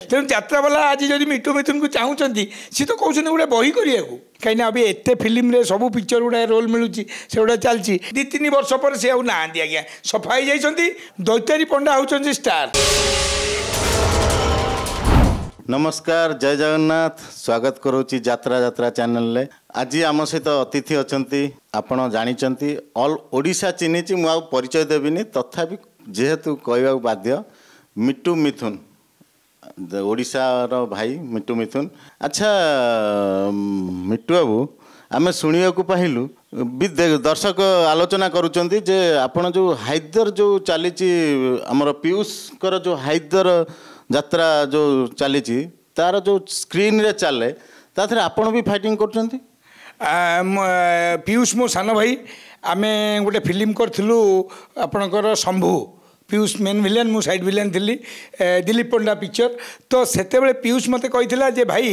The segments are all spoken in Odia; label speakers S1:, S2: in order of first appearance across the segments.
S1: ତେଣୁ ଯାତ୍ରାବାଲା ଆଜି ଯଦି ମିଟୁ ମିଥୁନକୁ ଚାହୁଁଛନ୍ତି, ସିଏ ତ କହୁଛନ୍ତି ଗୋଟେ ବହି କରିବାକୁ। କାହିଁକିନା ଏବେ ଏତେ ଫିଲ୍ମରେ ସବୁ ପିକ୍ଚର ଗୁଡ଼ାଏ ରୋଲ୍ ମିଳୁଛି, ସେଗୁଡ଼ା ଚାଲିଛି। 2-3 ବର୍ଷ ପରେ ସେ ଆଉ ନାହାନ୍ତି ଆଜ୍ଞା, ସଫା ହେଇଯାଇଛନ୍ତି। ଦୈତ୍ୟାରୀ ପଣ୍ଡା ହେଉଛନ୍ତି ଷ୍ଟାର।
S2: ନମସ୍କାର, ଜୟ ଜଗନ୍ନାଥ। ସ୍ୱାଗତ କରୁଛି ଯାତ୍ରା ଯାତ୍ରା ଚ୍ୟାନେଲରେ। ଆଜି ଆମ ସହିତ ଅତିଥି ଅଛନ୍ତି, ଆପଣ ଜାଣିଛନ୍ତି, ଅଲ୍ ଓଡ଼ିଶା ଚିହ୍ନିଛି, ମୁଁ ଆଉ ପରିଚୟ ଦେବିନି, ତଥାପି ଯେହେତୁ କହିବାକୁ ବାଧ୍ୟ, ମିଟୁ ମିଥୁନ, ଓଡ଼ିଶାର ଭାଇ ମିଟୁ ମିଥୁନ। ଆଚ୍ଛା ମିଟୁ ବାବୁ, ଆମେ ଶୁଣିବାକୁ ପାଇଲୁ ବି, ଦର୍ଶକ ଆଲୋଚନା କରୁଛନ୍ତି ଯେ ଆପଣ ଯେଉଁ ହାଇଦର ଯେଉଁ ଚାଲିଛି, ଆମର ପିୟୁଷଙ୍କର ଯେଉଁ ହାଇଦର ଯାତ୍ରା ଯେଉଁ ଚାଲିଛି, ତାର ଯେଉଁ ସ୍କ୍ରିନ୍ରେ ଚାଲେ, ତା ଦେହରେ ଆପଣ ବି ଫାଇଟିଂ କରୁଛନ୍ତି।
S1: ପିୟୁଷ ମୋ ସାନ ଭାଇ। ଆମେ ଗୋଟେ ଫିଲ୍ମ କରିଥିଲୁ ଆପଣଙ୍କର ଶମ୍ଭୁ। ପିୟୁଷ ମେନ୍ ଭିଲିଆନ୍, ମୁଁ ସାଇଡ଼୍ ଭିଲିଆନ୍ ଥିଲି, ଦିଲ୍ଲୀପ ପଣ୍ଡା ପିକ୍ଚର। ତ ସେତେବେଳେ ପିୟୁଷ ମୋତେ କହିଥିଲା ଯେ ଭାଇ,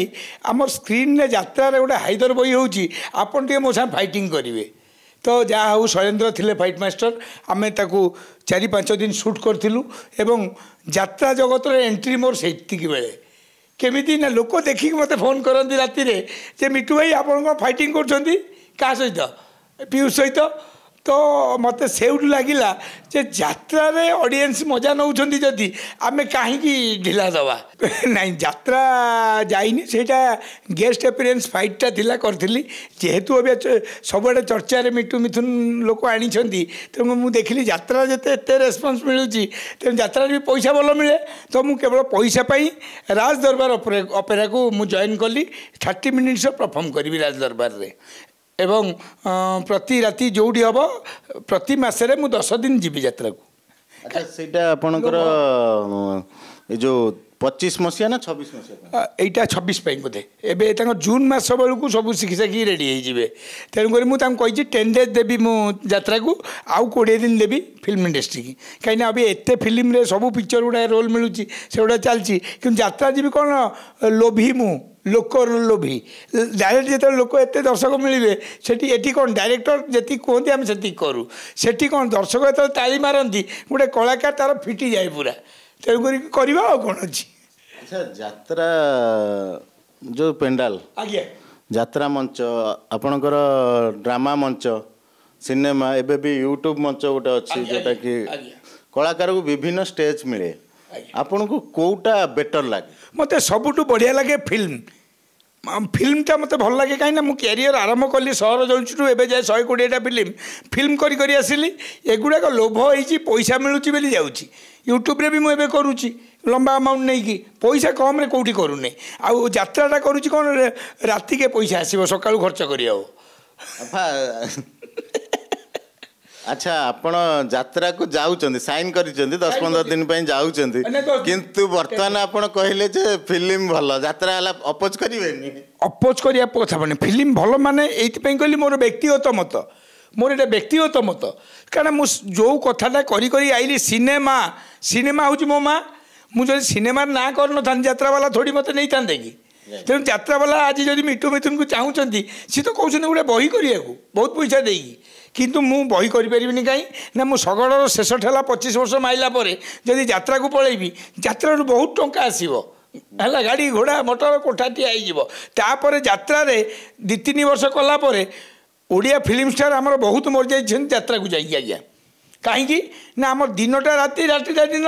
S1: ଆମର ସ୍କ୍ରିନ୍ରେ ଯାତ୍ରାରେ ଗୋଟେ ହାଇଦର ବହି ହେଉଛି, ଆପଣ ଟିକେ ମୋ ସାଙ୍ଗେ ଫାଇଟିଂ କରିବେ। ତ ଯାହା ହେଉ, ଶୈଳେନ୍ଦ୍ର ଥିଲେ ଫାଇଟ୍ ମାଷ୍ଟର। ଆମେ ତାକୁ 4-5 ଦିନ ସୁଟ୍ କରିଥିଲୁ ଏବଂ ଯାତ୍ରା ଜଗତରେ ଏଣ୍ଟ୍ରି ମୋର ସେତିକି ବେଳେ। କେମିତି ନା ଲୋକ ଦେଖିକି ମୋତେ ଫୋନ୍ କରନ୍ତି ରାତିରେ ଯେ ମିଟୁ ଭାଇ, ଆପଣ କ'ଣ ଫାଇଟିଂ କରୁଛନ୍ତି? କାହା ସହିତ? ପିୟୁଷ ସହିତ। ତ ମୋତେ ସେଇଠୁ ଲାଗିଲା ଯେ ଯାତ୍ରାରେ ଅଡ଼ିଏନ୍ସ ମଜା ନେଉଛନ୍ତି ଯଦି, ଆମେ କାହିଁକି ଢିଲା ଦେବା? ନାଇଁ, ଯାତ୍ରା ଯାଇନି। ସେଇଟା ଗେଷ୍ଟ ଆପିୟରାନ୍ସ ଫାଇଟ୍ଟା ଥିଲା, କରିଥିଲି। ଯେହେତୁ ଏବେ ସବୁଆଡ଼େ ଚର୍ଚ୍ଚାରେ ମିଟୁ ମିଥୁନ ଲୋକ ଆଣିଛନ୍ତି, ତେଣୁ ମୁଁ ଦେଖିଲି ଯାତ୍ରା ଯେତେ ଏତେ ରେସ୍ପନ୍ସ ମିଳୁଛି, ତେଣୁ ଯାତ୍ରାରେ ବି ପଇସା ଭଲ ମିଳେ। ତ ମୁଁ କେବଳ ପଇସା ପାଇଁ ରାଜ ଦରବାର ଅପେରାକୁ ମୁଁ ଜଏନ୍ କଲି। 30 ମିନିଟ୍ସ ପରଫର୍ମ କରିବି ରାଜ ଦରବାରରେ ଏବଂ ପ୍ରତି ରାତି ଯେଉଁଠି ହେବ, ପ୍ରତି ମାସରେ ମୁଁ 10 ଦିନ ଯିବି ଯାତ୍ରାକୁ।
S2: ଆଚ୍ଛା, ସେଇଟା ଆପଣଙ୍କର ଏ ଯେଉଁ 25 ମସିହା ନା 26 ମସିହା?
S1: ଏଇଟା 26 ପାଇଁ ବୋଧେ। ଏବେ ତାଙ୍କ ଜୁନ୍ ମାସ ବେଳକୁ ସବୁ ଶିଖି ସାଖିକି ରେଡ଼ି ହେଇଯିବେ। ତେଣୁକରି ମୁଁ ତାଙ୍କୁ କହିଛି 10 ଡେଜ୍ ଦେବି ମୁଁ ଯାତ୍ରାକୁ, ଆଉ 20 ଦିନ ଦେବି ଫିଲ୍ମ ଇଣ୍ଡଷ୍ଟ୍ରିକି। କାହିଁକିନା ଏବେ ଏତେ ଫିଲ୍ମରେ ସବୁ ପିକ୍ଚର ଗୁଡ଼ାଏ ରୋଲ୍ ମିଳୁଛି, ସେଗୁଡ଼ା ଚାଲିଛି। କିନ୍ତୁ ଯାତ୍ରା ଯିବି କ'ଣ ଲୋଭି ମୁଁ, ଲୋକ ଲୋଭି। ଡାଇରେକ୍ଟ ଯେତେବେଳେ ଲୋକ ଏତେ ଦର୍ଶକ ମିଳିବେ ସେଠି, ଏଠି କ'ଣ ଡାଇରେକ୍ଟର ଯେତିକି କୁହନ୍ତି ଆମେ ସେତିକି କରୁ। ସେଠି କ'ଣ ଦର୍ଶକ ଯେତେବେଳେ ତାଳି ମାରନ୍ତି, ଗୋଟେ କଳାକାର ତାର ଫିଟିଯାଏ ପୁରା। ତେଣୁକରି କରିବା, ଆଉ କ'ଣ ଅଛି।
S2: ଆଚ୍ଛା, ଯାତ୍ରା ଯେଉଁ ପେଣ୍ଡାଲ
S1: ଆଜ୍ଞା,
S2: ଯାତ୍ରା ମଞ୍ଚ, ଆପଣଙ୍କର ଡ୍ରାମା ମଞ୍ଚ, ସିନେମା, ଏବେ ବି ୟୁଟ୍ୟୁବ୍ ମଞ୍ଚ ଗୋଟେ ଅଛି, ଯେଉଁଟାକି କଳାକାରକୁ ବିଭିନ୍ନ ଷ୍ଟେଜ୍ ମିଳେ, ଆପଣଙ୍କୁ କେଉଁଟା ବେଟର୍ ଲାଗେ?
S1: ମୋତେ ସବୁଠୁ ବଢ଼ିଆ ଲାଗେ ଫିଲ୍ମ। ଫିଲ୍ମଟା ମୋତେ ଭଲ ଲାଗେ କାହିଁକିନା ମୁଁ କ୍ୟାରିୟର ଆରମ୍ଭ କଲି ସହର ଜଳୁଛିଠୁ ଏବେ ଯାଏ 120ଟା ଫିଲ୍ମ ଫିଲ୍ମ କରି କରି ଆସିଲି। ଏଗୁଡ଼ାକ ଲୋଭ ହେଇଛି, ପଇସା ମିଳୁଛି ବୋଲି ଯାଉଛି। ୟୁଟ୍ୟୁବରେ ବି ମୁଁ ଏବେ କରୁଛି ଲମ୍ବା ଆମାଉଣ୍ଟ ନେଇକି, ପଇସା କମ୍ରେ କେଉଁଠି କରୁନି। ଆଉ ଯାତ୍ରାଟା କରୁଛି କ'ଣ, ରାତିକେ ପଇସା ଆସିବ, ସକାଳୁ ଖର୍ଚ୍ଚ କରିହେବ।
S2: ଆଚ୍ଛା, ଆପଣ ଯାତ୍ରାକୁ ଯାଉଛନ୍ତି, ସାଇନ୍ କରିଛନ୍ତି, 10-15 ଦିନ ପାଇଁ ଯାଉଛନ୍ତି, କିନ୍ତୁ ବର୍ତ୍ତମାନ ଆପଣ କହିଲେ ଯେ ଫିଲ୍ମ ଭଲ, ଯାତ୍ରା ହେଲା ଅପୋଜ କରିବେନି?
S1: ଅପୋଜ କରିବା କଥା ମାନେ ଫିଲ୍ମ ଭଲ ମାନେ ଏଇଥିପାଇଁ କହିଲି, ମୋର ବ୍ୟକ୍ତିଗତ ମତ, ମୋର ଏଇଟା ବ୍ୟକ୍ତିଗତ ମତ। କାରଣ ମୁଁ ଯେଉଁ କଥାଟା କରି କରି ଆଇଲି, ସିନେମା, ସିନେମା ହେଉଛି ମୋ ମା। ମୁଁ ଯଦି ସିନେମାର ନାଁ କରିନଥାନ୍ତି, ଯାତ୍ରାବାଲା ଥୋଡ଼ି ମୋତେ ନେଇଥାନ୍ତେ କି? ତେଣୁ ଯାତ୍ରାବାଲା ଆଜି ଯଦି ମିଟୁ ମିଥୁନକୁ ଚାହୁଁଛନ୍ତି, ସିଏ ତ କହୁଛନ୍ତି ଗୋଟେ ବହି କରିବାକୁ ବହୁତ ପଇସା ଦେଇକି। କିନ୍ତୁ ମୁଁ ବହି କରିପାରିବିନି। କାହିଁ ନା ମୁଁ ଶଗଡ଼ର ଶେଷ ଠେଲା 25 ବର୍ଷ ମାଇଲା ପରେ ଯଦି ଯାତ୍ରାକୁ ପଳେଇବି, ଯାତ୍ରାରୁ ବହୁତ ଟଙ୍କା ଆସିବ, ହେଲା ଗାଡ଼ି ଘୋଡ଼ା ମଟର କୋଠା ଠିଆ ହେଇଯିବ। ତାପରେ ଯାତ୍ରାରେ 2-3 ବର୍ଷ କଲା ପରେ, ଓଡ଼ିଆ ଫିଲ୍ମ ଷ୍ଟାର ଆମର ବହୁତ ମରିଯାଇଛନ୍ତି ଯାତ୍ରାକୁ ଯାଇକି ଆଜ୍ଞା। କାହିଁକି ନା ଆମର ଦିନଟା ରାତି, ରାତିଟା ଦିନ।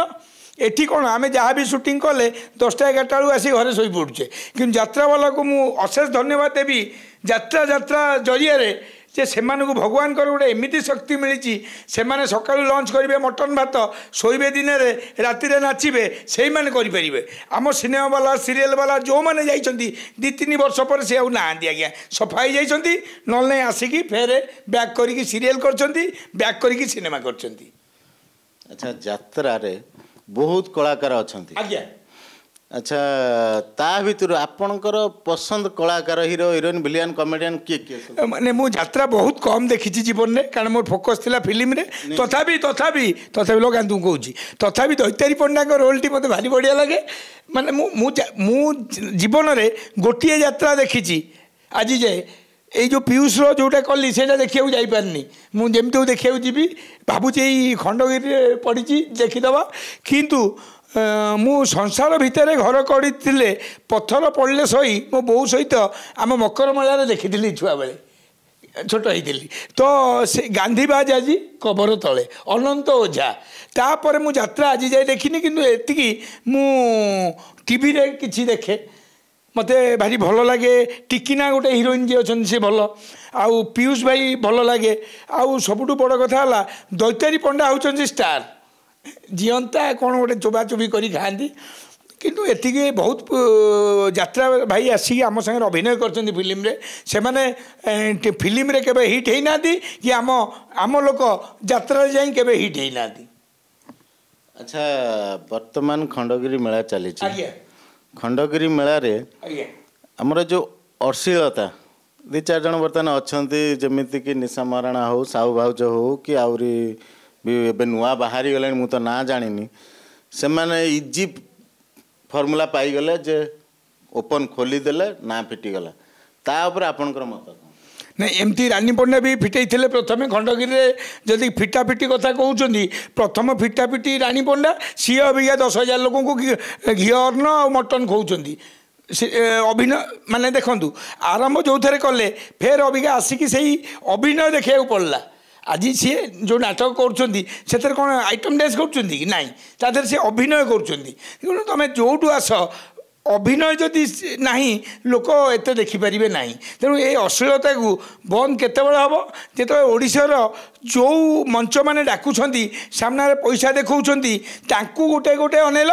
S1: ଏଠି କ'ଣ ଆମେ ଯାହା ବି ସୁଟିଂ କଲେ 10ଟା 11ଟା ବେଳକୁ ଆସି ଘରେ ଶୋଇପଡ଼ୁଛେ। କିନ୍ତୁ ଯାତ୍ରାବାଲାକୁ ମୁଁ ଅଶେଷ ଧନ୍ୟବାଦ ଦେବି ଯାତ୍ରା ଯାତ୍ରା ଜରିଆରେ ଯେ ସେମାନଙ୍କୁ ଭଗବାନଙ୍କର ଗୋଟେ ଏମିତି ଶକ୍ତି ମିଳିଛି, ସେମାନେ ସକାଳୁ ଲଞ୍ଚ କରିବେ ମଟନ୍ ଭାତ, ଶୋଇବେ ଦିନରେ, ରାତିରେ ନାଚିବେ। ସେଇମାନେ କରିପାରିବେ। ଆମ ସିନେମାବାଲା, ସିରିଏଲବାଲା ଯେଉଁମାନେ ଯାଇଛନ୍ତି, 2-3 ବର୍ଷ ପରେ ସେ ଆଉ ନାହାନ୍ତି ଆଜ୍ଞା, ସଫା ହେଇଯାଇଛନ୍ତି। ନହେଲେ ନାଇଁ ଆସିକି ଫେରେ ବ୍ୟାକ୍ କରିକି ସିରିଏଲ୍ କରିଛନ୍ତି, ବ୍ୟାକ୍ କରିକି ସିନେମା କରିଛନ୍ତି।
S2: ଆଚ୍ଛା, ଯାତ୍ରାରେ ବହୁତ କଳାକାର ଅଛନ୍ତି
S1: ଆଜ୍ଞା।
S2: ଆଚ୍ଛା, ତା ଭିତରୁ ଆପଣଙ୍କର ପସନ୍ଦ କଳାକାର, ହିରୋ, ହିରୋଇନ୍, ଭିଲିଆନ୍, କମେଡ଼ିଆନ୍ କିଏ କିଏ?
S1: ମାନେ ମୁଁ ଯାତ୍ରା ବହୁତ କମ୍ ଦେଖିଛି ଜୀବନରେ, କାରଣ ମୋର ଫୋକସ୍ ଥିଲା ଫିଲ୍ମରେ। ତଥାପି ତଥାପି ତଥାପି ଲଗାନ୍ତୁ, ମୁଁ କହୁଛି, ତଥାପି ଦୈତ୍ୟାରୀ ପଣ୍ଡାଙ୍କ ରୋଲ୍ଟି ମୋତେ ଭାରି ବଢ଼ିଆ ଲାଗେ। ମାନେ ମୁଁ ମୁଁ ମୁଁ ଜୀବନରେ ଗୋଟିଏ ଯାତ୍ରା ଦେଖିଛି ଆଜି ଯାଏ, ଏଇ ଯେଉଁ ପିୟୁଷର ଯେଉଁଟା କଲି, ସେଇଟା ଦେଖିବାକୁ ଯାଇପାରିନି। ମୁଁ ଯେମିତି ହଉ ଦେଖିବାକୁ ଯିବି ଭାବୁଛି, ଏଇ ଖଣ୍ଡଗିରିରେ ପଡ଼ିଛି, ଦେଖିଦେବା। କିନ୍ତୁ ମୁଁ ସଂସାର ଭିତରେ ଘର କରିଥିଲେ ପଥର ପଡ଼ିଲେ ସହି ମୋ ବୋଉ ସହିତ ଆମ ମକର ମେଳାରେ ଦେଖିଥିଲି ଛୁଆବେଳେ, ଛୋଟ ହେଇଥିଲି। ତ ସେ ଗାନ୍ଧୀବାଜ ଆଜି କବର ତଳେ, ଅନନ୍ତ ଓଝା। ତାପରେ ମୁଁ ଯାତ୍ରା ଆଜି ଯାଏ ଦେଖିନି, କିନ୍ତୁ ଏତିକି ମୁଁ ଟିଭିରେ କିଛି ଦେଖେ, ମୋତେ ଭାରି ଭଲ ଲାଗେ। ଟିକିନା ଗୋଟେ ହିରୋଇନ୍ ଯିଏ ଅଛନ୍ତି ସେ ଭଲ, ଆଉ ପିୟୁଷ ଭାଇ ଭଲ ଲାଗେ। ଆଉ ସବୁଠୁ ବଡ଼ କଥା ହେଲା ଦୈତାରୀ ପଣ୍ଡା ହେଉଛନ୍ତି ଷ୍ଟାର, ଜିଅନ୍ତା କ'ଣ ଗୋଟେ ଚୋବାଚୋବି କରି ଖାଆନ୍ତି। କିନ୍ତୁ ଏତିକି ବହୁତ ଯାତ୍ରା ଭାଇ ଆସିକି ଆମ ସାଙ୍ଗରେ ଅଭିନୟ କରିଛନ୍ତି ଫିଲ୍ମରେ, ସେମାନେ ଫିଲ୍ମରେ କେବେ ହିଟ୍ ହେଇନାହାନ୍ତି କି ଆମ ଲୋକ ଯାତ୍ରାରେ ଯାଇ କେବେ ହିଟ୍ ହେଇନାହାନ୍ତି।
S2: ଆଚ୍ଛା, ବର୍ତ୍ତମାନ ଖଣ୍ଡଗିରି ମେଳା ଚାଲିଛି। ଖଣ୍ଡଗିରି ମେଳାରେ ଆମର ଯେଉଁ ଅଶ୍ଳୀଳତା, 2 4 ଜଣ ବର୍ତ୍ତମାନ ଅଛନ୍ତି, ଯେମିତିକି ନିଶା ମହାରଣା ହଉ, ସାହୁ ଭାଉଜ ହଉ, କି ଆହୁରି ବି ଏବେ ନୂଆ ବାହାରିଗଲେଣି, ମୁଁ ତ ନାଁ ଜାଣିନି, ସେମାନେ ଇଜି ଫର୍ମୁଲା ପାଇଗଲେ ଯେ ଓପନ୍ ଖୋଲିଦେଲେ ନାଁ ଫିଟିଗଲା। ତା ଉପରେ ଆପଣଙ୍କର ମତ?
S1: ନାଇଁ, ଏମିତି ରାନୀ ପଣ୍ଡା ବି ଫିଟେଇଥିଲେ ପ୍ରଥମେ ଖଣ୍ଡଗିରିରେ। ଯଦି ଫିଟାଫିଟି କଥା କହୁଛନ୍ତି, ପ୍ରଥମ ଫିଟାଫିଟି ରାନୀ ପଣ୍ଡା, ସିଏ ଅବିକା 10,000 ଲୋକଙ୍କୁ ଘିଅ ଅନ୍ନ ଆଉ ମଟନ୍ ଖୋଉଛନ୍ତି। ସେ ଅଭିନୟ ମାନେ ଦେଖନ୍ତୁ, ଆରମ୍ଭ ଯେଉଁଥିରେ କଲେ, ଫେର ଅବିକା ଆସିକି ସେଇ ଅଭିନୟ ଦେଖିବାକୁ ପଡ଼ିଲା। ଆଜି ସିଏ ଯେଉଁ ନାଟକ କରୁଛନ୍ତି ସେଥିରେ କ'ଣ ଆଇଟମ୍ ଡ୍ୟାନ୍ସ କରୁଛନ୍ତି କି ନାହିଁ, ତା ଦେହରେ ସେ ଅଭିନୟ କରୁଛନ୍ତି। ତେଣୁ ତୁମେ ଯେଉଁଠୁ ଆସ, ଅଭିନୟ ଯଦି ନାହିଁ ଲୋକ ଏତେ ଦେଖିପାରିବେ ନାହିଁ। ତେଣୁ ଏ ଅଶ୍ଳୀଳତାକୁ ବନ୍ଦ କେତେବେଳେ ହେବ? ଯେତେବେଳେ ଓଡ଼ିଶାର ଯେଉଁ ମଞ୍ଚମାନେ ଡାକୁଛନ୍ତି, ସାମ୍ନାରେ ପଇସା ଦେଖାଉଛନ୍ତି, ତାଙ୍କୁ ଗୋଟେ ଗୋଟେ ଅନେଇଲ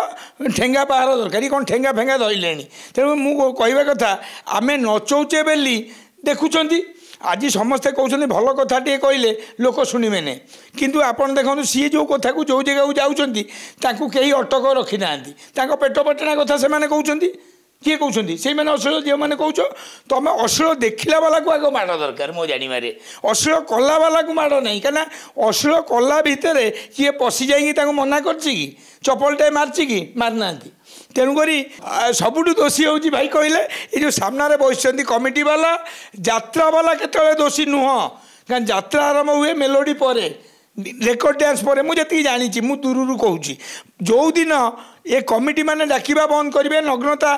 S1: ଠେଙ୍ଗା ପାହାର ଦରକାର, କ'ଣ ଠେଙ୍ଗା ଫେଙ୍ଗା ଧରିଲେଣି। ତେଣୁ ମୁଁ କହିବା କଥା, ଆମେ ନଚଉଛେ ବୋଲି ଦେଖୁଛନ୍ତି। ଆଜି ସମସ୍ତେ କହୁଛନ୍ତି ଭଲ କଥାଟିଏ କହିଲେ ଲୋକ ଶୁଣିବେନି, କିନ୍ତୁ ଆପଣ ଦେଖନ୍ତୁ ସିଏ ଯେଉଁ କଥାକୁ ଯେଉଁ ଜାଗାକୁ ଯାଉଛନ୍ତି ତାଙ୍କୁ କେହି ଅଟକ ରଖିନାହାନ୍ତି। ତାଙ୍କ ପେଟ ପଟଣା କଥା ସେମାନେ କହୁଛନ୍ତି। କିଏ କହୁଛନ୍ତି? ସେଇମାନେ ଅଶ୍ଳୀଳ ଯେଉଁମାନେ କହୁଛ। ତୁମେ ଅଶ୍ଳୀଳ ଦେଖିଲା ବାଲାକୁ ଆଗ ମାଡ଼ ଦରକାର ମୋ ଜାଣିବାରେ, ଅଶ୍ଳୀଳ କଲା ବାଲାକୁ ମାଡ଼ ନାହିଁ। କାହିଁକିନା ଅଶ୍ଳୀଳ କଲା ଭିତରେ କିଏ ପଶି ଯାଇକି ତାଙ୍କୁ ମନା କରିଛି କି, ଚପଲଟାଏ ମାରିଛି କି? ମାରିନାହାନ୍ତି। ତେଣୁକରି ସବୁଠୁ ଦୋଷୀ ହେଉଛି ଭାଇ କହିଲେ ଏ ଯେଉଁ ସାମ୍ନାରେ ବସିଛନ୍ତି କମିଟି ବାଲା, ଯାତ୍ରା ବାଲା କେତେବେଳେ ଦୋଷୀ ନୁହଁ। କାରଣ ଯାତ୍ରା ଆରମ୍ଭ ହୁଏ ମେଲୋଡ଼ି ପରେ, ରେକର୍ଡ଼ ଡ୍ୟାନ୍ସ ପରେ। ମୁଁ ଯେତିକି ଜାଣିଛି, ମୁଁ ଦୂରରୁ କହୁଛି, ଯେଉଁଦିନ ଏ କମିଟି ମାନେ ଡାକିବା ବନ୍ଦ କରିବେ, ନଗ୍ନତା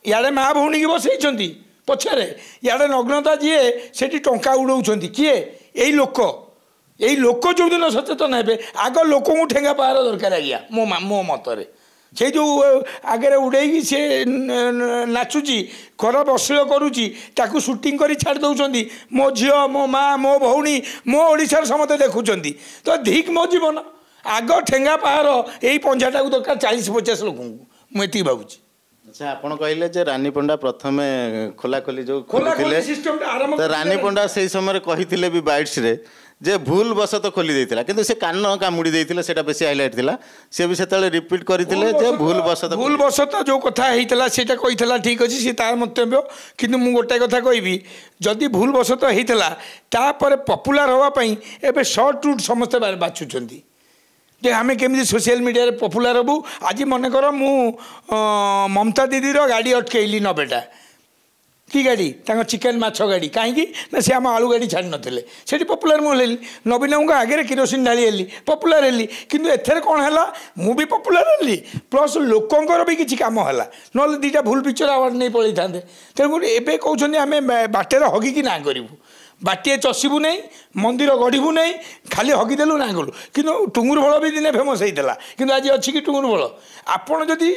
S1: ଇଆଡ଼େ ମା ଭଉଣୀକି ବସେଇଛନ୍ତି ପଛରେ, ଇଆଡ଼େ ନଗ୍ନତା ଯିଏ ସେଠି ଟଙ୍କା ଉଡ଼ଉଛନ୍ତି କିଏ? ଏଇ ଲୋକ। ଏଇ ଲୋକ ଯେଉଁଦିନ ସଚେତନ ହେବେ, ଆଗ ଲୋକଙ୍କୁ ଠେଙ୍ଗା ପାହାର ଦରକାର ଆଜ୍ଞା, ମୋ ମତରେ। ସେଇ ଯେଉଁ ଆଗରେ ଉଡ଼େଇକି ସେ ନାଚୁଛି, ଖରାପ ଅଶ୍ଳୀଳ କରୁଛି, ତାକୁ ସୁଟିଂ କରି ଛାଡ଼ି ଦେଉଛନ୍ତି। ମୋ ଝିଅ, ମୋ ମା, ମୋ ଭଉଣୀ, ମୋ ଓଡ଼ିଶାର ସମସ୍ତେ ଦେଖୁଛନ୍ତି। ତ ଧିକ୍ ମୋ ଜୀବନ। ଆଗ ଠେଙ୍ଗା ପାହାର ଏଇ ପଞ୍ଝାଟାକୁ ଦରକାର 40-50 ଲୋକଙ୍କୁ, ମୁଁ ଏତିକି ଭାବୁଛି।
S2: ଆଚ୍ଛା, ଆପଣ କହିଲେ ଯେ ରାନୀ ପଣ୍ଡା ପ୍ରଥମେ ଖୋଲାଖୋଲି ଯେଉଁ ଖୋଲିଥିଲେ, ତ ରାନୀ ପଣ୍ଡା ସେଇ ସମୟରେ କହିଥିଲେ ବି ବାଇଟ୍ସରେ ଯେ ଭୁଲ ବଶତଃ ଖୋଲି ଦେଇଥିଲା, କିନ୍ତୁ ସେ କାନ କାମୁଡ଼ି ଦେଇଥିଲେ, ସେଇଟା ବେଶୀ ହାଇଲାଇଟ୍ ଥିଲା। ସେ ବି ସେତେବେଳେ ରିପିଟ୍ କରିଥିଲେ ଯେ ଭୁଲ ବଶତଃ।
S1: ଭୁଲ ବଶତଃ ଯେଉଁ କଥା ହେଇଥିଲା ସେଇଟା କହିଥିଲା, ଠିକ୍ ଅଛି, ସେ ତାର ମନ୍ତବ୍ୟ। କିନ୍ତୁ ମୁଁ ଗୋଟେ କଥା କହିବି, ଯଦି ଭୁଲ ବଶତଃ ହେଇଥିଲା, ତାପରେ ପପୁଲାର ହେବା ପାଇଁ ଏବେ ସର୍ଟ ରୁଟ୍ ସମସ୍ତେ ବାଛୁଛନ୍ତି ଯେ ଆମେ କେମିତି ସୋସିଆଲ ମିଡ଼ିଆରେ ପପୁଲାର ହେବୁ। ଆଜି ମନେକର ମୁଁ ମମତା ଦିଦିର ଗାଡ଼ି ଅଟକେଇଲି 90ଟା, କି ଗାଡ଼ି? ତାଙ୍କ ଚିକେନ୍ ମାଛ ଗାଡ଼ି। କାହିଁକି ନା ସେ ଆମ ଆଳୁ ଗାଡ଼ି ଛାଡ଼ି ନଥିଲେ, ସେଠି ପପୁଲାର ମୁଁ ହେଲି। ନବୀନଙ୍କ ଆଗରେ କିରୋସିନ ଢାଳି ହେଲି, ପପୁଲାର ହେଲି। କିନ୍ତୁ ଏଥିରେ କ'ଣ ହେଲା, ମୁଁ ବି ପପୁଲାର ହେଲି, ପ୍ଲସ୍ ଲୋକଙ୍କର ବି କିଛି କାମ ହେଲା, ନହେଲେ 2ଟା ଭୁଲ ପିକ୍ଚର ଆୱାର୍ଡ଼ ନେଇ ପଳେଇଥାନ୍ତେ। ତେଣୁକରି ଏବେ କହୁଛନ୍ତି ଆମେ ବାଟରେ ହଗିକି ନାଁ କରିବୁ, ବାଟିଏ ଚଷିବୁ ନାହିଁ, ମନ୍ଦିର ଗଢ଼ିବୁ ନାହିଁ, ଖାଲି ହଗିଦେଲୁ ନାଁ କଲୁ। କିନ୍ତୁ ଟୁଙ୍ଗୁରୁ ଭଳ ବି ଦିନେ ଫେମସ୍ ହେଇଥିଲା, କିନ୍ତୁ ଆଜି ଅଛି କି ଟୁଙ୍ଗୁରୁ ଭଳ? ଆପଣ ଯଦି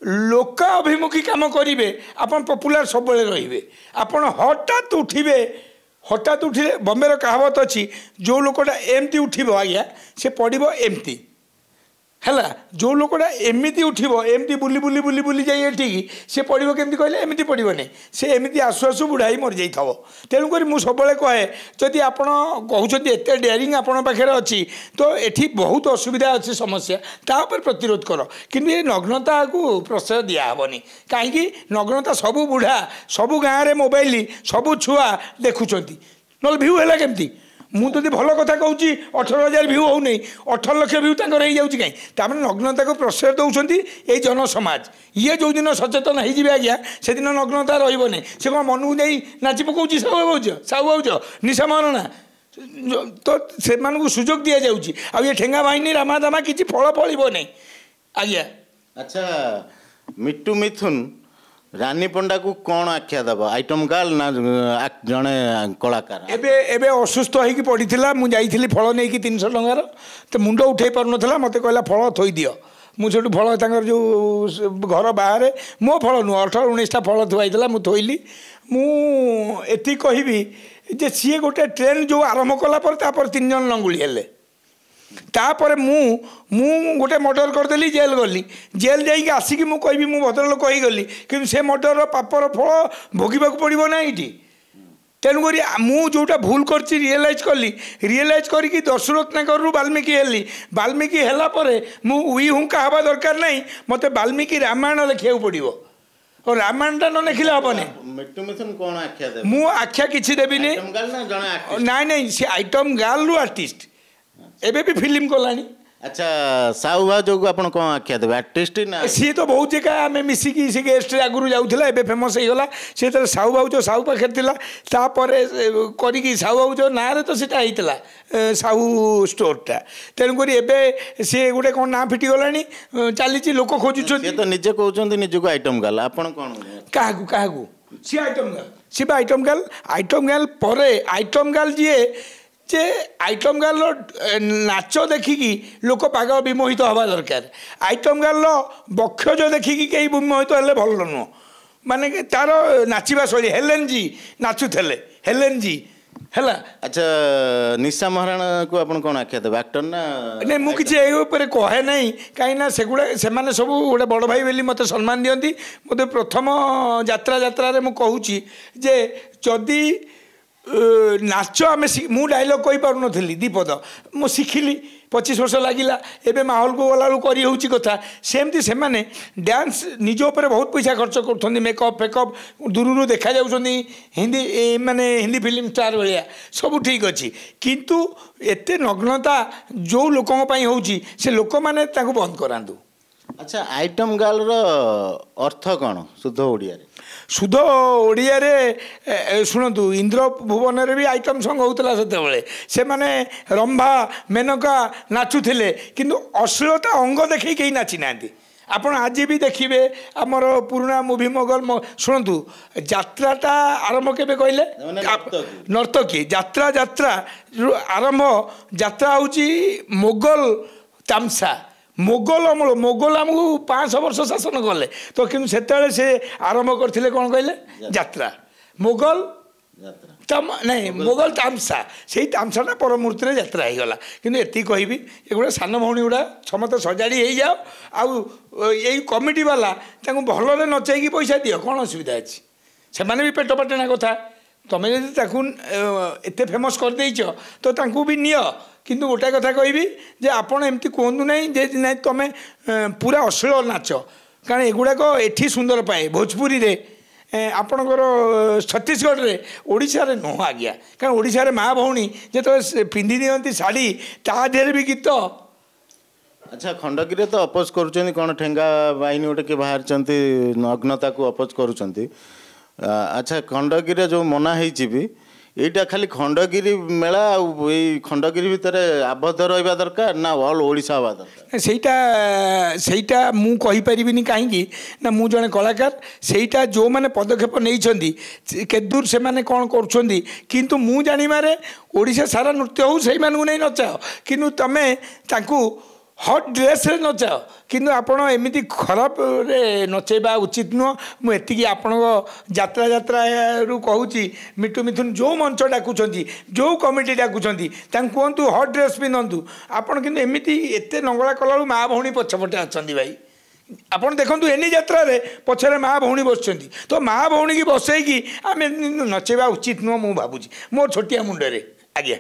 S1: ଲୋକ ଅଭିମୁଖୀ କାମ କରିବେ, ଆପଣ ପପୁଲାର ସବୁବେଳେ ରହିବେ। ଆପଣ ହଠାତ୍ ଉଠିବେ, ହଠାତ୍ ଉଠିଲେ ବମ୍ବେର କାହାବତ ଅଛି, ଯେଉଁ ଲୋକଟା ଏମିତି ଉଠିବ ଆଜ୍ଞା ସେ ପଡ଼ିବ ଏମିତି ହେଲା, ଯେଉଁ ଲୋକଟା ଏମିତି ଉଠିବ, ଏମିତି ବୁଲି ବୁଲି ବୁଲି ବୁଲି ଯାଇ ଏଠିକି ସେ ପଡ଼ିବ କେମିତି କହିଲେ, ଏମିତି ପଡ଼ିବନି, ସେ ଏମିତି ଆସୁ ଆସୁ ବୁଢ଼ା ହେଇ ମରିଯାଇଥିବ। ତେଣୁକରି ମୁଁ ସବୁବେଳେ କହେ, ଯଦି ଆପଣ କହୁଛନ୍ତି ଏତେ ଡେୟାରିଂ ଆପଣଙ୍କ ପାଖରେ ଅଛି, ତ ଏଠି ବହୁତ ଅସୁବିଧା ଅଛି, ସମସ୍ୟା, ତା ଉପରେ ପ୍ରତିରୋଧ କର। କିନ୍ତୁ ଏ ନଗ୍ନତାକୁ ପ୍ରଶ୍ରୟ ଦିଆହେବନି। କାହିଁକି ନଗ୍ନତା ସବୁ ବୁଢ଼ା, ସବୁ ଗାଁରେ ମୋବାଇଲ, ସବୁ ଛୁଆ ଦେଖୁଛନ୍ତି, ନହେଲେ ଭ୍ୟୁ ହେଲା କେମିତି? ମୁଁ ଯଦି ଭଲ କଥା କହୁଛି 18,000 ଭ୍ୟୁ ହେଉନି, 18 ଲକ୍ଷ ଭ୍ୟୁ ତାଙ୍କର ହେଇଯାଉଛି କାହିଁ? ତାମାନେ ନଗ୍ନତାକୁ ପ୍ରଶ୍ରୟ ଦେଉଛନ୍ତି ଏଇ ଜନସମାଜ। ଇଏ ଯେଉଁଦିନ ସଚେତନ ହେଇଯିବେ ଆଜ୍ଞା, ସେଦିନ ନଗ୍ନତା ରହିବନି। ସେ କ'ଣ ମନକୁ ଯାଇ ନାଚି ପକାଉଛି ସାହୁ ଭାଉଜ, ସାହୁ ଭାଉଜ, ନିଶା ମହାରଣା, ତ ସେମାନଙ୍କୁ ସୁଯୋଗ ଦିଆଯାଉଛି। ଆଉ ଏ ଠେଙ୍ଗା ବାହିନୀ ରାମାଦାମା କିଛି ଫଳ ଫଳିବ ନାହିଁ ଆଜ୍ଞା।
S2: ଆଚ୍ଛା, ମିଟୁ ମିଥୁନ ରାନୀ ପଣ୍ଡାକୁ କ'ଣ ଆଖ୍ୟା ଦେବ, ଆଇଟମ୍ ଗାର୍ଲ ନା ଜଣେ କଳାକାର?
S1: ଏବେ ଏବେ ଅସୁସ୍ଥ ହେଇକି ପଡ଼ିଥିଲା, ମୁଁ ଯାଇଥିଲି ଫଳ ନେଇକି 300 ଟଙ୍କାର, ତ ମୁଣ୍ଡ ଉଠେଇ ପାରୁନଥିଲା, ମୋତେ କହିଲା ଫଳ ଥୋଇଦିଅ। ମୁଁ ସେଠୁ ଫଳ ତାଙ୍କର ଯେଉଁ ଘର ବାହାରେ, ମୋ ଫଳ ନୁହଁ, 18 19ଟା ଫଳ ଥୁଆ ହେଇଥିଲା, ମୁଁ ଥୋଇଲି। ମୁଁ ଏତିକି କହିବି ଯେ ସିଏ ଗୋଟେ ଟ୍ରେଣ୍ଡ ଯେଉଁ ଆରମ୍ଭ କଲା ପରେ ତାପରେ 3 ଜଣ ଲଙ୍ଗୁଳି ହେଲେ। ତାପରେ ମୁଁ ମୁଁ ଗୋଟେ ମର୍ଡ଼ର କରିଦେଲି, ଜେଲ୍ ଗଲି, ଜେଲ୍ ଯାଇକି ଆସିକି ମୁଁ କହିବି ମୁଁ ଭଦ୍ରଲୋକ ହେଇଗଲି, କିନ୍ତୁ ସେ ମର୍ଡ଼ରର ପାପର ଫଳ ଭୋଗିବାକୁ ପଡ଼ିବ ନା ଏଇଠି। ତେଣୁକରି ମୁଁ ଯେଉଁଟା ଭୁଲ କରିଛି ରିଏଲାଇଜ୍ କଲି, ରିଏଲାଇଜ୍ କରିକି ଦସ୍ୟୁରତ୍ନାକରରୁ ବାଲ୍ମୀକି ହେଲି। ବାଲ୍ମୀକି ହେଲା ପରେ ମୁଁ ଉଇ ହୁଙ୍କା ହେବା ଦରକାର ନାହିଁ, ମୋତେ ବାଲ୍ମୀକି ରାମାୟଣ ଲେଖିବାକୁ ପଡ଼ିବ। ଓ ରାମାୟଣଟା ନ ଲେଖିଲେ ହେବନି।
S2: ମିଟୁ ମିଥୁନ କ'ଣ ଆଖ୍ୟା ଦେବେ?
S1: ମୁଁ ଆଖ୍ୟା କିଛି ଦେବିନି।
S2: ଆଇଟମ୍ ଗାର୍ଲ ନା ଜଣେ ଆର୍ଟିଷ୍ଟ?
S1: ନାଇଁ ନାଇଁ, ସେ ଆଇଟମ୍ ଗାର୍ଲରୁ ଆର୍ଟିଷ୍ଟ, ଏବେ ବି ଫିଲ୍ମ କଲାଣି।
S2: ଆଚ୍ଛା, ସାହୁ ଭାଉଜକୁ ଆପଣ କ'ଣ ଆଖ୍ୟା ଦେବେ, ଆର୍ଟିଷ୍ଟ ନା?
S1: ସିଏ ତ ବହୁତ ଜାଗା ଆମେ ମିଶିକି ସେ ଗେଷ୍ଟରେ ଆଗରୁ ଯାଉଥିଲା, ଏବେ ଫେମସ୍ ହେଇଗଲା। ସେ ଯେତେବେଳେ ସାହୁ ଭାଉଜ ସାହୁ ପାଖରେ ଥିଲା, ତାପରେ କରିକି ସାହୁ ଭାଉଜ ନାଁରେ ତ ସେଇଟା ହେଇଥିଲା ସାହୁ ଷ୍ଟୋରଟା। ତେଣୁକରି ଏବେ ସିଏ ଗୋଟେ କ'ଣ ନାଁ ଫିଟିଗଲାଣି, ଚାଲିଛି, ଲୋକ ଖୋଜୁଛନ୍ତି।
S2: ସିଏ ତ ନିଜେ କହୁଛନ୍ତି ନିଜକୁ ଆଇଟମ୍ ଗାର୍ଲ, ଆପଣ କ'ଣ?
S1: କାହାକୁ କାହାକୁ? ସିଏ ଆଇଟମ୍ ଗାର୍ଲ, ସିଏ ବା ଆଇଟମ୍ ଗାର୍ଲ। ଆଇଟମ୍ ଗାର୍ଲ ପରେ ଆଇଟମ୍ ଗାର୍ଲ ଯିଏ, ଯେ ଆଇଟମ୍ ଗାର୍ଲର ନାଚ ଦେଖିକି ଲୋକ ପାଗଳ ବିମୋହିତ ହେବା ଦରକାର। ଆଇଟମ୍ ଗାର୍ଲର ବକ୍ଷୋଜ ଦେଖିକି କେହି ବିମୋହିତ ହେଲେ ଭଲ ନୁହଁ। ମାନେ ତାର ନାଚିବା ଶୈଳୀ, ହେଲେନ୍ ଜି ନାଚୁଥିଲେ, ହେଲେନ୍ ଜି ହେଲା।
S2: ଆଚ୍ଛା, ନିଶା ମହାରଣାକୁ ଆପଣ କ'ଣ ଆଖ୍ୟା ଦେବେ, ଆକ୍ଟର ନା?
S1: ନାଇଁ, ମୁଁ କିଛି ଏଇ ଉପରେ କହେ ନାହିଁ, କାହିଁକିନା ସେଗୁଡ଼ା ସେମାନେ ସବୁ ଗୋଟେ ବଡ଼ ଭାଇ ବୋଲି ମୋତେ ସମ୍ମାନ ଦିଅନ୍ତି। ମୋତେ ପ୍ରଥମ ଯାତ୍ରା ଯାତ୍ରାରେ ମୁଁ କହୁଛି ଯେ ଯଦି ନାଚ ଆମେ, ମୁଁ ଡାଇଲଗ୍ କହିପାରୁନଥିଲି 2 ପଦ, ମୁଁ ଶିଖିଲି, 25 ବର୍ଷ ଲାଗିଲା, ଏବେ ମାହୋଲକୁ ଗଲାବେଳକୁ କରି ହେଉଛି କଥା। ସେମିତି ସେମାନେ ଡ୍ୟାନ୍ସ ନିଜ ଉପରେ ବହୁତ ପଇସା ଖର୍ଚ୍ଚ କରୁଛନ୍ତି, ମେକଅପ୍ ଫେକଅପ୍, ଦୂରରୁ ଦେଖାଯାଉଛନ୍ତି ହିନ୍ଦୀ ମାନେ ହିନ୍ଦୀ ଫିଲ୍ମ ଷ୍ଟାର୍ ଭଳିଆ, ସବୁ ଠିକ୍ ଅଛି, କିନ୍ତୁ ଏତେ ନଗ୍ନତା ଯେଉଁ ଲୋକଙ୍କ ପାଇଁ ହେଉଛି ସେ ଲୋକମାନେ ତାଙ୍କୁ ବନ୍ଦ କରାନ୍ତୁ।
S2: ଆଚ୍ଛା, ଆଇଟମ୍ ଗାର୍ଲର ଅର୍ଥ କ'ଣ ଶୁଦ୍ଧ ଓଡ଼ିଆରେ?
S1: ଶୁଦ୍ଧ ଓଡ଼ିଆରେ ଶୁଣନ୍ତୁ, ଇନ୍ଦ୍ର ଭୁବନରେ ବି ଆଇଟମ୍ ସଙ୍ଗ ହେଉଥିଲା ସେତେବେଳେ, ସେମାନେ ରମ୍ଭା ମେନକା ନାଚୁଥିଲେ, କିନ୍ତୁ ଅଶ୍ଳୀଳତା ଅଙ୍ଗ ଦେଖେଇ କେହି ନାଚି ନାହାନ୍ତି। ଆପଣ ଆଜି ବି ଦେଖିବେ ଆମର ପୁରୁଣା ମୁଭି ମୋଗଲ। ଶୁଣନ୍ତୁ, ଯାତ୍ରାଟା ଆରମ୍ଭ କେବେ କହିଲେ? ନର୍ତ୍ତକୀ ଯାତ୍ରା, ଯାତ୍ରା ଆରମ୍ଭ, ଯାତ୍ରା ହେଉଛି ମୋଗଲ ତାମସା, ମୋଗଲ ଅମଳ। ମୋଗଲ ଆମକୁ 500 ବର୍ଷ ଶାସନ କଲେ ତ, କିନ୍ତୁ ସେତେବେଳେ ସେ ଆରମ୍ଭ କରିଥିଲେ କ'ଣ କହିଲେ? ଯାତ୍ରା। ମୋଗଲ ନାଇଁ, ମୋଗଲ ତାମସା, ସେଇ ତାମସାଟା ପରମୂର୍ତ୍ତିରେ ଯାତ୍ରା ହେଇଗଲା। କିନ୍ତୁ ଏତିକି କହିବି, ଏଗୁଡ଼ା ସାନ ଭଉଣୀ ଗୁଡ଼ା ସମସ୍ତେ ସଜାଡ଼ି ହେଇଯାଅ, ଆଉ ଏଇ କମିଟି ବାଲା ତାଙ୍କୁ ଭଲରେ ନଚେଇକି ପଇସା ଦିଅ, କ'ଣ ଅସୁବିଧା ଅଛି? ସେମାନେ ବି ପେଟ ପାଟଣା କଥା। ତମେ ଯଦି ତାକୁ ଏତେ ଫେମସ୍ କରିଦେଇଛ ତ ତାଙ୍କୁ ବି ନିଅ, କିନ୍ତୁ ଗୋଟାଏ କଥା କହିବି ଯେ ଆପଣ ଏମିତି କୁହନ୍ତୁ ନାହିଁ ଯେ ନାଇଁ ତମେ ପୁରା ଅଶ୍ଳୀଳ ନାଚ, କାରଣ ଏଗୁଡ଼ାକ ଏଠି ସୁନ୍ଦର ପାଏ, ଭୋଜପୁରୀରେ, ଆପଣଙ୍କର ଛତିଶଗଡ଼ରେ, ଓଡ଼ିଶାରେ ନୁହଁ ଆଜ୍ଞା। କାରଣ ଓଡ଼ିଶାରେ ମା ଭଉଣୀ ଯେତେବେଳେ ପିନ୍ଧି ଦିଅନ୍ତି ଶାଢ଼ୀ, ତା ଦେହରେ ବି ଗୀତ।
S2: ଆଚ୍ଛା, ଖଣ୍ଡଗିରିରେ ତ ଅପୋଜ କରୁଛନ୍ତି, କ'ଣ ଠେଙ୍ଗା ବାହିନୀ ଗୋଟେ କିଏ ବାହାରିଛନ୍ତି ନଗ୍ନତାକୁ ଅପୋଜ କରୁଛନ୍ତି। ଆଚ୍ଛା, ଖଣ୍ଡଗିରିରେ ଯେଉଁ ମନା ହେଇଛି ବି, ଏଇଟା ଖାଲି ଖଣ୍ଡଗିରି ମେଳା ଆଉ ଏଇ ଖଣ୍ଡଗିରି ଭିତରେ ଆବଦ୍ଧ ରହିବା ଦରକାର ନା ଅଲ୍ ଓଡ଼ିଶା ହେବା ଦରକାର?
S1: ସେଇଟା ମୁଁ କହିପାରିବିନି, କାହିଁକି ନା ମୁଁ ଜଣେ କଳାକାର। ସେଇଟା ଯେଉଁମାନେ ପଦକ୍ଷେପ ନେଇଛନ୍ତି କେଦୂର ସେମାନେ କ'ଣ କରୁଛନ୍ତି, କିନ୍ତୁ ମୁଁ ଜାଣିବାରେ ଓଡ଼ିଶା ସାରା ନୃତ୍ୟ ହେଉ, ସେଇମାନଙ୍କୁ ନେଇ ନଚାଅ, କିନ୍ତୁ ତୁମେ ତାଙ୍କୁ ହଟ୍ ଡ୍ରେସ୍ରେ ନଚାଅ, କିନ୍ତୁ ଆପଣ ଏମିତି ଖରାପରେ ନଚେଇବା ଉଚିତ ନୁହଁ। ମୁଁ ଏତିକି ଆପଣଙ୍କ ଯାତ୍ରା ଯାତ୍ରାରୁ କହୁଛି, ମିଟୁ ମିଥୁନ ଯେଉଁ ମଞ୍ଚ ଡାକୁଛନ୍ତି, ଯେଉଁ କମିଟି ଡାକୁଛନ୍ତି, ତାଙ୍କୁ କୁହନ୍ତୁ ହଟ୍ ଡ୍ରେସ୍ ପିନ୍ଧନ୍ତୁ ଆପଣ, କିନ୍ତୁ ଏମିତି ଏତେ ନଙ୍ଗଳା କଲାବେଳକୁ ମା ଭଉଣୀ ପଛପଟେ ଅଛନ୍ତି ଭାଇ। ଆପଣ ଦେଖନ୍ତୁ ଏନି ଯାତ୍ରାରେ ପଛରେ ମା ଭଉଣୀ ବସିଛନ୍ତି, ତ ମା ଭଉଣୀକି ବସେଇକି ଆମେ ନଚେଇବା ଉଚିତ ନୁହଁ, ମୁଁ ଭାବୁଛି ମୋର ଛୋଟିଆ ମୁଣ୍ଡରେ ଆଜ୍ଞା।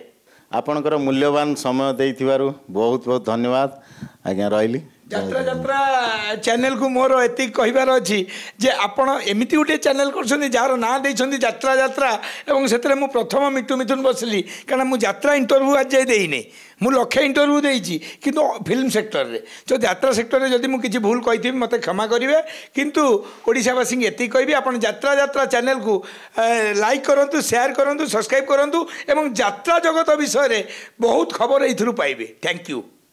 S2: ଆପଣଙ୍କର ମୂଲ୍ୟବାନ ସମୟ ଦେଇଥିବାରୁ ବହୁତ ବହୁତ ଧନ୍ୟବାଦ ଆଜ୍ଞା, ରହିଲି।
S1: ଯାତ୍ରା ଯାତ୍ରା ଚ୍ୟାନେଲକୁ ମୋର ଏତିକି କହିବାର ଅଛି ଯେ ଆପଣ ଏମିତି ଗୋଟିଏ ଚ୍ୟାନେଲ କରୁଛନ୍ତି ଯାହାର ନାଁ ଦେଇଛନ୍ତି ଯାତ୍ରା ଯାତ୍ରା, ଏବଂ ସେଥିରେ ମୁଁ ପ୍ରଥମ ମିଟୁ ମିଥୁନ ବସିଲି, କାରଣ ମୁଁ ଯାତ୍ରା ଇଣ୍ଟରଭ୍ୟୁ ଆଜି ଯାଏ ଦେଇନି। ମୁଁ ଲକ୍ଷେ ଇଣ୍ଟରଭ୍ୟୁ ଦେଇଛି କିନ୍ତୁ ଫିଲ୍ମ ସେକ୍ଟରରେ, ତ ଯାତ୍ରା ସେକ୍ଟରରେ ଯଦି ମୁଁ କିଛି ଭୁଲ କହିଥିବି ମୋତେ କ୍ଷମା କରିବେ, କିନ୍ତୁ ଓଡ଼ିଶାବାସୀଙ୍କୁ ଏତିକି କହିବି, ଆପଣ ଯାତ୍ରା ଯାତ୍ରା ଚ୍ୟାନେଲକୁ ଲାଇକ୍ କରନ୍ତୁ, ସେୟାର କରନ୍ତୁ, ସବସ୍କ୍ରାଇବ୍ କରନ୍ତୁ, ଏବଂ ଯାତ୍ରା ଜଗତ ବିଷୟରେ ବହୁତ ଖବର ଏଇଥିରୁ ପାଇବେ। Thank you.